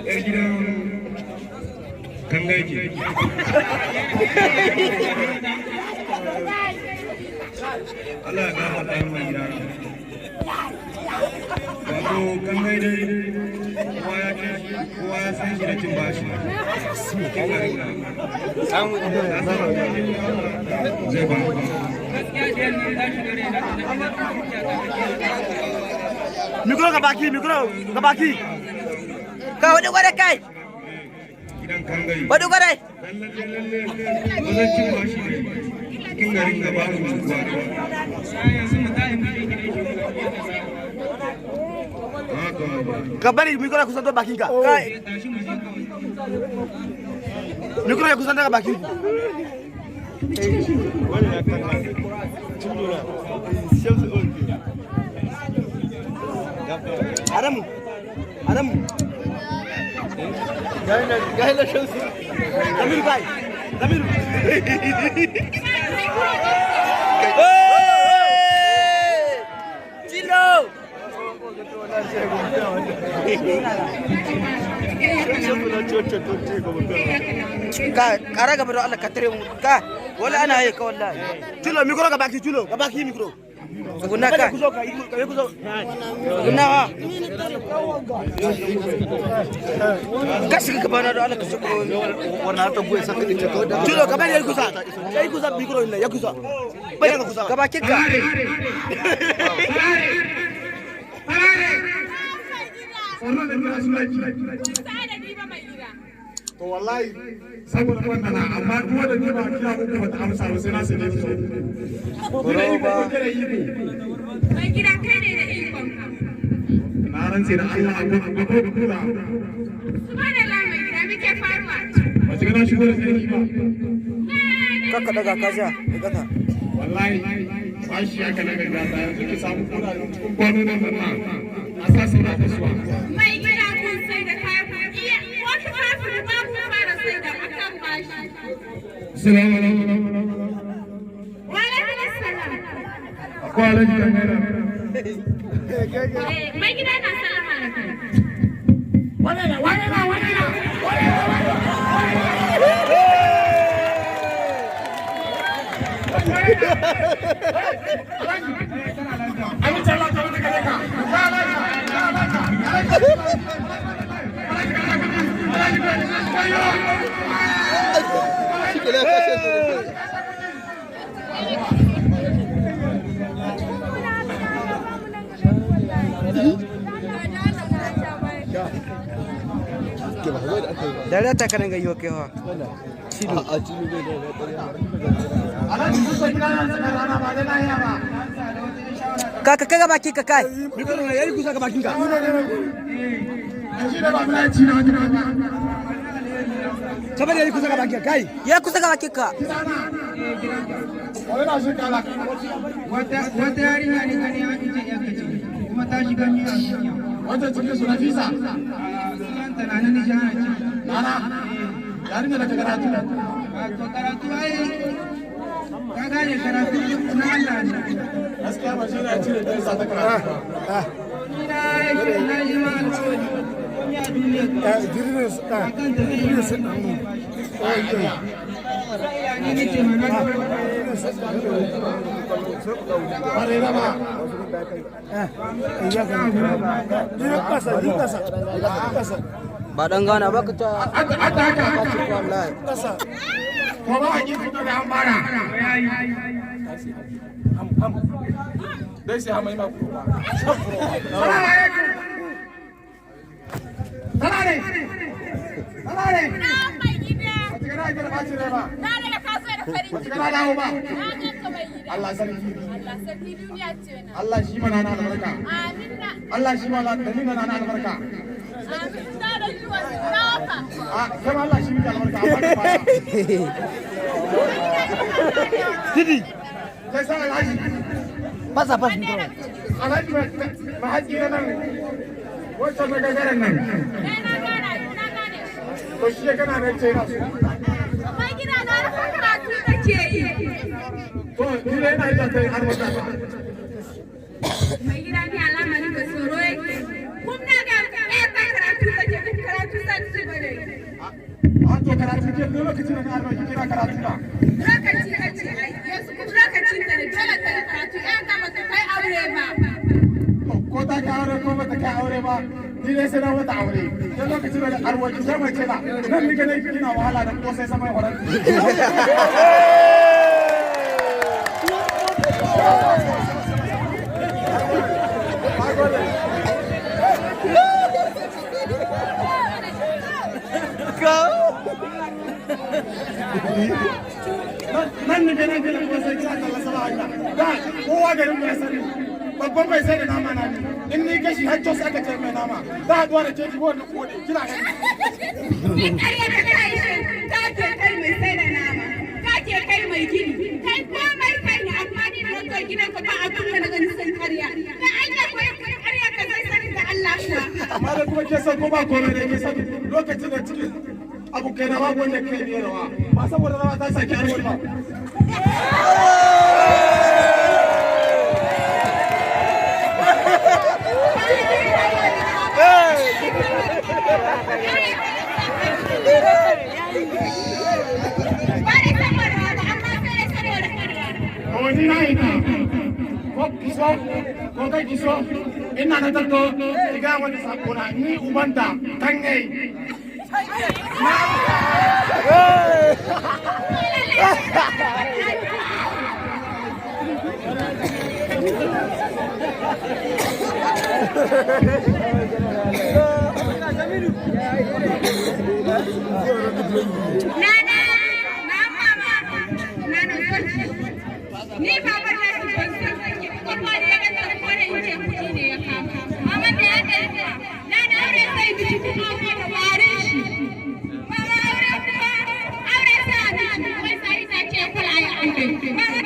Yar gidan kangai ce. Allah ya gafarta mai gida. Wato kangai dai kowa ya ce, kowa ya san shi da cin bashi. Cikin garin nan. Zai ba. Micro ga baki, micro ga baki. Ka wani gwada kai. Gidan kangai. Wani gwada. Lalle lalle wajen cin bashi ne. Cikin garin ga babu mutuwa. Ka bari micro ya kusanto bakin ka. Kai. Micro ya kusanto ga bakin ku. Adamu. Adamu. Zamiru kai. Zamiru. Hey! Chilo. Ka kara gaba da Allah ka tare mu ka wala ana yi ka wallahi. Chulo, micro ga baki, chulo, ga baki micro. Tsuguna Kada ka. ku zo ka yi ka ku zo. Tsuguna ha. Ka shiga gaba na da Allah ka shiga. Chulo, ka bari ya kusa. Ya kusa micro ne, ya kusa. Bari ka kusa. Ga bakin ka. To wallahi saboda wannan na amma duk wanda ne ba kira uku ba ta amsa ba sai na sai ne fito. Ni da iko ko kare iko. Mai gida kai ne da ikon ka. Na rantse da Allah akwai akwai kura. Subhanallah mai gida muke faruwa. Ba ki ga na shigo da sarki ba. Kakka daga ka sha. Daga ka. Wallahi bashi aka na gaggawa yanzu ki samu kura cikin kwanonin nan na. A sa saura kasuwa. Mai gida kun sai da kayan ku iya wata kafin ba ku fara sai da akan bashi. Assalamu alaikum. Wa alaikum assalam. Akwai alhaji kan naira. Eh, mai gida na sallama da kai. Amince Allah ta mutu gare ka. Ba alhaji, ba alhaji. Alhaji, alhaji, alhaji. Dariya ta kanan ga yiwa kai ha. Alhaji kusa gida na tsakar rana ba dai lahiya ba. Ka ka ga bakin ka kai. Micro ne ya kusa ga bakin ka. Shi da ba mu ci na wani na. Ka bari ya kusa ga bakin ka kai. Ya kusa ga bakin ka. Wani na shi kala. Wata yarinya ne gani an ce ya kace kuma ta shiga miya duniya. Wata cikin su Nafisa. Sunanta na nan jihar ce. Nana. Yarinya da ta karatu. To karatu ai ka gane karatu na Allah ne. Gaskiya ba shi na cire ta sa ta karatu. Ni na yi na yi ma alƙawari komai a duniya akan ta zai yi ni ne ce ma na Ba dai ba. Ba dan gana ba ka ta. Adda adda haka. Wallahi. Ko ba a yi da an fara. Dai sai hamai ma ku ba. Salamu alaikum. Salamu alaikum. Salamu alaikum. Na mai gida. Ba ki ga na yi da bacin rai ba. Na daga kasuwa da farin Ba ki ciki. ga na dawo ba. Na ganka mai gida. Allah sarki. Allah sarki duniya ce na. Allah shi mana na albarka. Amin na. Allah shi mana dalilin na albarka. Amin na da yiwa nafa. A kai Allah shi miki albarka amma ka fara. Didi, Kai san Alhaji. pasa pas micro. Alhaji ma haji na nan. Wancan na gagaran nan. Eh, na gane, na gane. To shi ya gana nan ce yana so. Mai gida na rasa karatu kake yi. To ni dai ina ita kai har wata ba. Mai gida ni alamarin da tsoro karatu ke lokacin da na arba kina karatu na. Lokaci ka ce ai, yanzu kuma lokacin ta ne dole ta yi karatu, ya ga ba ta kai aure ba. To ko ta kai aure ko ba ta kai aure ba, ni dai sai na mata aure. Dan lokacin da arwa ki sai mace na, nan ni ganin kina wahala da kosai sama horon. Nan ni ganin kina kosai kina talla sama hanya. Da kowa garin mu ya sani. Babban mai sai da nama na ni. In ni gashi har jos aka ce mai nama. Za a duwa da keji wanda kone kina gani. Ni ƙarya ta kai shi, ka ke kai mai sai da nama, ka ke kai mai gini, kai komai kai ne amma ni da na zo gidanka ba abin da na gani sun karya. Da Allah ko ya karya ka zai sani da Allah kuwa. Amma da kuma ke san ko ba komai da ke san lokacin da cikin abokai na babu wanda kai ne rawa ba saboda rawa ta saki arwar ba. Ba da saboda ba, amma sai da saboda karya. To ni na ita ko kiso ko kai kiso ina na tatto diga wani sako na ni ubanta tangai. Nana, mama, nana, ni baba na ki ban san ki kuma da ga ta kore in ce kuɗi ne ya kama. Mama me ya kai ka? Nana aure sai biki kuma aure da warin shi. Mama aure kuma aure sa ni wai sai ta ce kula ya aure. Mama